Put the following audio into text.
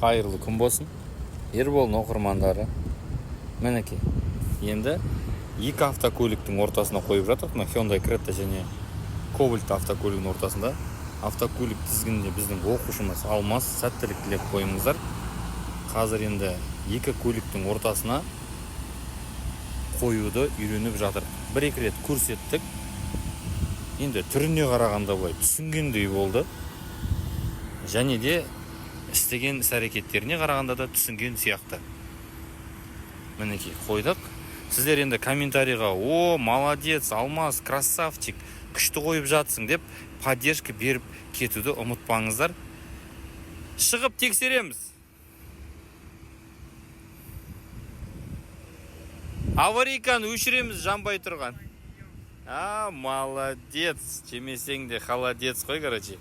Қайырлы күн болсын, Ерболдың оқырмандары! Мінекей, енді екі автокөліктің ортасына қойып жатырмық. Мына Hyundai Creta және Cobalt автокөлігінің ортасында. Автокөлік тізгінінде біздің оқушымыз Алмас. Сәттілік тілеп қойыңыздар. Қазір енді екі көліктің ортасына қоюды үйреніп жатыр. бір екі рет көрсеттік. Енді түріне қарағанда, былай түсінгендей болды және де істеген іс әрекеттеріне қарағанда да түсінген сияқты. Мінекей, қойдық. Сіздер енді комментарийға «О, молодец, Алмас, красавчик, күшті қойып жатсың» деп поддержка беріп кетуді ұмытпаңыздар. Шығып тексереміз. Аварийканы өшіреміз, жанбай тұрған. А, молодец, жемесең де холодец қой, короче.